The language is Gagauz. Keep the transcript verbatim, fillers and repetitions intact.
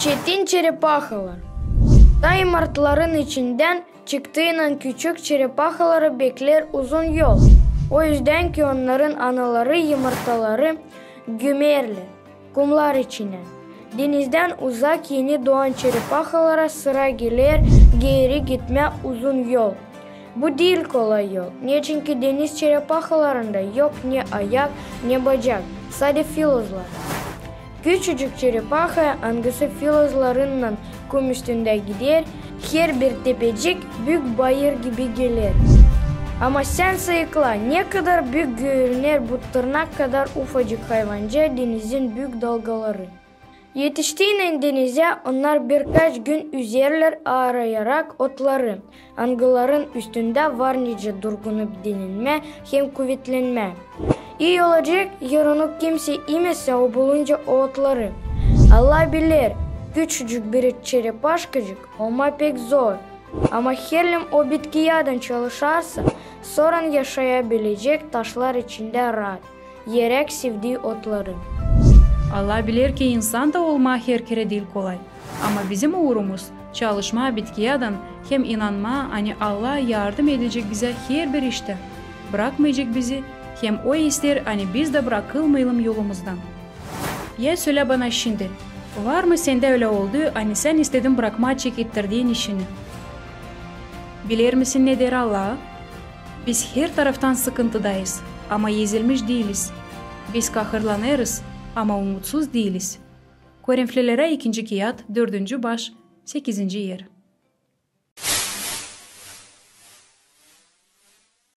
Çetin çerepahalar. Taa yımartıların içindän çıktıynan küçük çerepahaları bekleer uzun yol. O üzdän ki onnarın anaları yımartaları gümerlär kumlar içinä. Denizdän uzak eni dooan çerepahalara sıra geler geeri gitmää uzun yol. Bu diil kolay yol, neçinki deniz çerepahalarında yok ne ayak, ne bacak, sade filozlar. Küçücük çerepaha, angısı filozlarınnan kum üstündä gider, herbir tepecik büük bayır gibi geler. Ama sän sayıkla, ne kadar büük görüner bu tırnak kadar ufacık hayvancaa denizin büük dalgaları. Etiştiynän denizä, onnar birkaç gün üzerlär, aarayarak otları, angıların üstündä var nicä durgunup dinlenmää hem kuvetlenmää. İi olacek, eer onu kimsey imesä, o bulunca o otları. Alla biler, küçücük bir çerepaşkacık olmaa pek zor. Ama herliim o bitkiyadan çalışarsa, soran yaşayabilecek taşlar içindä raat, eräk sevdii otları. Alla biler, ki insan da olmaa her kerä diil kolay. Ama bizim uurumuz çalışmaa bitkiyadan hem inanmaa, ani Alla yardım edecek bizä herbir iştä, brakmayacek bizi, hem O isteer, ani biz dä brakılmayalım yolumuzdan. Ya sölä bana şindi, var mı sendä ölä olduu, ani sän istedin brakmaa çekettirdiin işini? Biler misin, ne deer Alla? Biz her taraftan sıkıntıdayız, ama ezilmiş diiliz. Biz kahırlanêrız, ama umutsuz diiliz. Korinflilerä ikinci kiyat, dördüncü baş, sekizinci er.